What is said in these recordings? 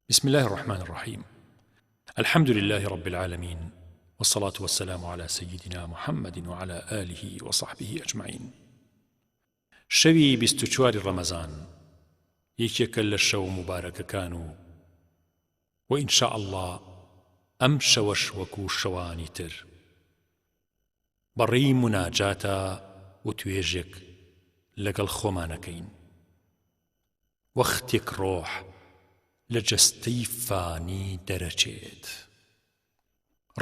بسم الله الرحمن الرحیم الحمد لله رب العالمین والصلاة والسلام على سيدنا محمد وعلى آله وصحبه أجمعين شەوی 24 ڕەمەزان یەکێکە لە شەو موبارەکەکان و و إن شاء الله ئەم شەوەش وەکو شەوانی تر بەڕێی موناجاتە وتوێژێک لەگەڵ خۆمانەکەین وەختێک ڕۆح لە جەستەی فانی دەرەچێت.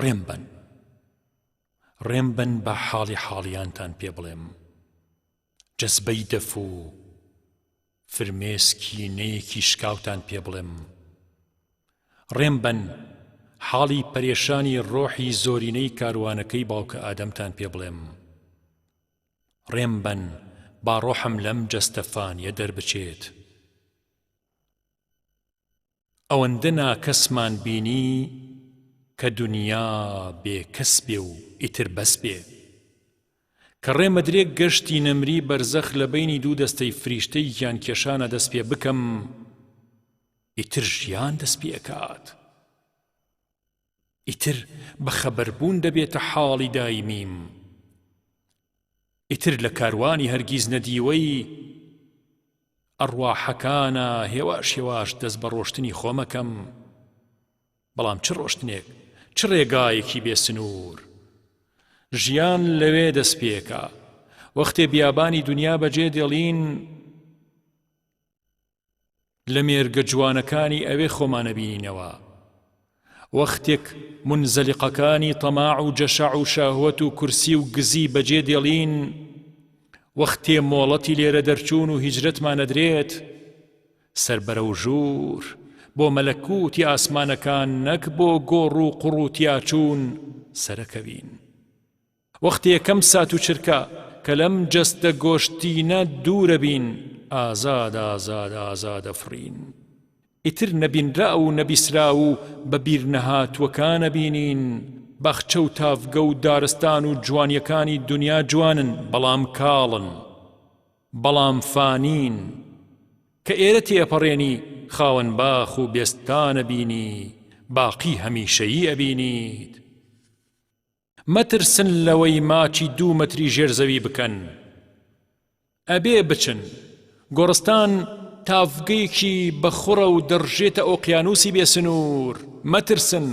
ڕێم بەن. ڕێم بەن با حاڵی حاڵیانتان پێ بڵێم. جەزبەی دەف و فرمێسکی نەیەکی شکاوتان پێ بڵێم. ڕێم بەن حاڵی پەرێشانی ڕۆحی زۆرینەی کاروانەکەی باوکە ئادەمتان پێ بڵێم. ڕێم بەن با ڕۆحم لەم جەستە فانیە دەربچێت. ئەوەندە ناکەسمان بینی کە دونیا بێ کەس بێ و ئیتر بەس بێ. کە ڕێ مەدرێ گەشتی نەمری بەرزەخ لە بەینی دوو دەستەی فریشتەی گیانکێشانە دەست پێ بکەم، ئیتر ژیان دەست پێ ئەکات. ئیتر بە خەبەربوون دەبێتە حاڵی دایمیم. ئیتر لە کاروانی هەرگیز نەدیوەی ئەڕواحەکانا هێواش هێواش دەست بە ڕۆشتنی خۆمەکەم. بەڵام چ ڕۆشتنێک، چ ڕێگایەکی بێ سنوور! ژیان لەوێ دەست پێکا. وەختێ بیابانی دونیا بەجێ دێڵین، لە مێرگە جوانەکانی ئەوێ خۆمان ئەبینینەوە. وەختێک مونزەلیقەکانی تەماع و جەشەع و شەهوەت و کورسی و گزی بەجێ دێڵین، وەختێ مۆڵەتی لێرە دەرچوون و هیجرەتمان ئەدرێت، سەر بەرەو ژوور، بۆ مەلەکوتی ئاسمانەکان نەک بۆ گۆڕ و قوڕ و تیاچوون سەرەکەوین. وەختی یەکەم سات و چرکە کە لەم جەستە گۆشتینە دوورەبین ئازاد ئازاد ئازاد ئەفڕین ئیتر نەبینراو و نەبیسراو و بە بیرنەهاتووەکان ئەبینین باخچە و تاڤگە و دارستان و جوانیەکانی دونیا جوانن بەڵام کاڵن بەڵام فانین کە ئێرە تێئەپەڕێنی خاوەن باخ و بێستان ئەبینی باقی هەمیشەیی ئەبینیت. مەترسن لەوەی ماچی دوو مەتری ژێر زەوی بکەن ئەبێ بچن گۆڕستان تاڤگەیەکی بە خوڕە و دەڕژێتە ئۆقیانوسی بێ سنوور مەترسن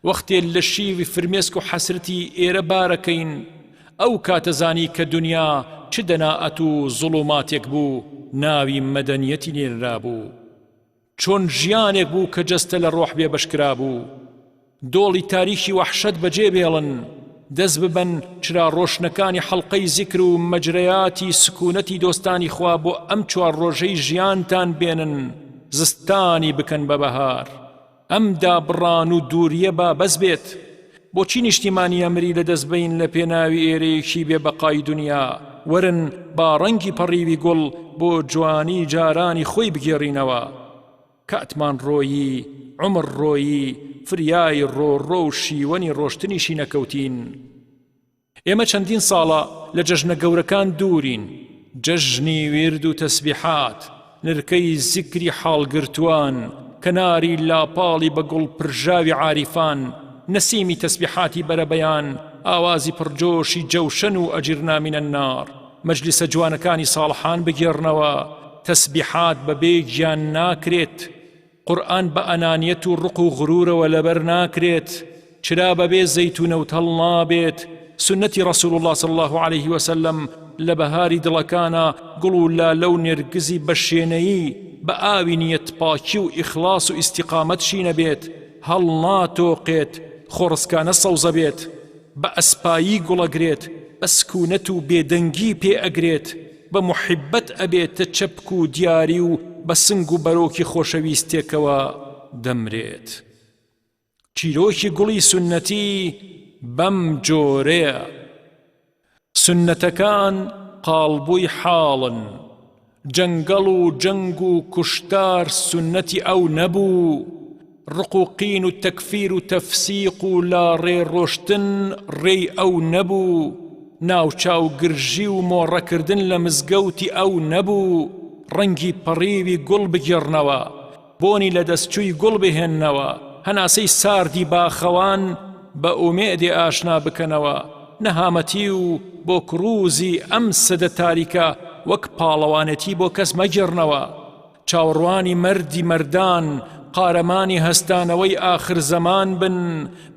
وەختێ لە شیوی فرمێسک و حەسرەتی ئێرە بارەکەین ئەو کاتە زانی کە دونیا چ دەنائەت و زوڵوماتێک بوو ناوی مەدەنیەتی لێنرابوو. چۆن ژیانێک بوو کە جەستە لە ڕۆح بێبەش کرابوو. دۆڵی تاریکی وەحشەت بەجێ بێڵن، دەست ببەن چرا ڕۆشنەکانی حەڵقەی زیکر و مەجرەیاتی سکونەتی دۆستانی خوا بۆ ئەم چوار ڕۆژەی ژیانتان بێنن، زستانی بکەن بە بەهار. ئەم دابڕان و دوورییە با بەس بێت. بۆچی نیشتیمانی ئەمری لەدەست بەین لە پێناوی ئێرەیەکی بێ بەقای دونیا؟ وەرن با ڕەنگی پەڕیوی گوڵ بۆ جوانی جارانی خۆی بگێڕینەوە. کاتمان ڕۆیی، عومر ڕۆیی، فریای ڕۆڕۆ و شیوەنی ڕۆشتنیشی نەکەوتین. ئێمە چەندین ساڵە لە جەژنە گەورەکان دوورین، جەژنی ویرد و تەسبیحات، نرکەی زیکری حاڵگرتووان، کەناری لاپاڵی بە گوڵ پرژاوی عاریفان، نەسیمی تەسبیحاتی بەرەبەیان، ئاوازی پڕجۆشی جەوشەن و ئەجرنا من النار، مەجلیسە جوانەکانی ساڵحان بگێڕنەوە، تەسبیحات بەبێ گیان ناکرێت. قورئان بە ئەنانیەت و ڕق و غرورەوە لەبەر ناکرێت، چرا بەبێ زەیت و نەوت هەڵنابێت، سوننەتی ڕەسول اللە صلی اللە علیه وسلم لە بەهاری دڵەکانا گوڵ و لالە و نێرگزی بە شێنەیی بە ئاوی نیەت پاکی و ئیخلاص و ئیستیقامەت شینەبێت هەڵناتۆقێت خۆڕسکانە سەوزەبێت بە ئەسپایی گوڵەگرێت بە سکونەت و بێدەنگی پێ ئەگرێت بە موحیبەت ئەبێتە چەپک و دیاری و بە سنگ و بەرۆکی خۆشەویستێکەوە دەمرێت. چیرۆکی گوڵی سوننەتی بەم جۆرەیە. سوننەتەکان قاڵبووی حاڵن. جەنگەڵ و جەنگ و کوشتار سوننەتی ئەو نەبوو. ڕق و قین و تەکفیر و تەفسیق و لاڕێ ڕۆشتن ڕێی ئەو نەبوو، ناوچاو گرژی و مۆڕەکردن لە مزگەوتی ئەو نەبوو، ڕەنگی پەڕیوی گوڵ بگێڕنەوە. بۆنی لەدەستچووی گوڵ بهێننەوە، هەناسەی ساردی باخەوان بە ئومێدێ ئاشنا بکەنەوە، نەهامەتی و بۆ کڕوزی ئەم سەدە تاریکە وەک پاڵەوانێتی بۆ کەس مەگێڕنەوە. چاوەڕوانی مەردی مەردان، قارەمانی هەستانەوەی ئاخر زەمان بن،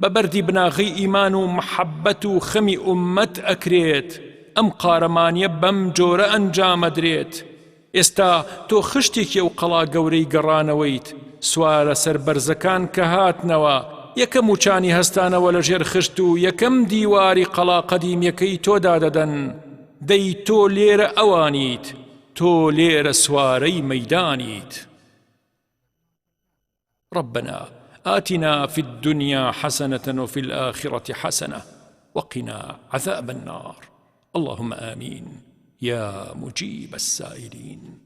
بە بەردی بناغەی ئیمان و محەبەت و خەمی ئوممەت ئەکرێت، ئەم قارەمانیە بەم جۆرە ئەنجامەدرێت. ئێستا تۆ خشتێکی ئەو قەڵا گەورەی گەڕانەوەیت، سوارە سەربەرزەکان کە هاتنەوە، یەکەم وچانی هەستانەوە لە ژێر خشت و یەکەم دیواری قەڵا قەدیمیەکەی تۆ دادەدەن، دەی تۆ لێرە ئەوانیت، تۆ لێرە سوارەی مەیدانیت. ربنا آتنا في الدنيا حسنة وفي الآخرة حسنة وقنا عذاب النار اللهم آمين يا مجيب السائلين.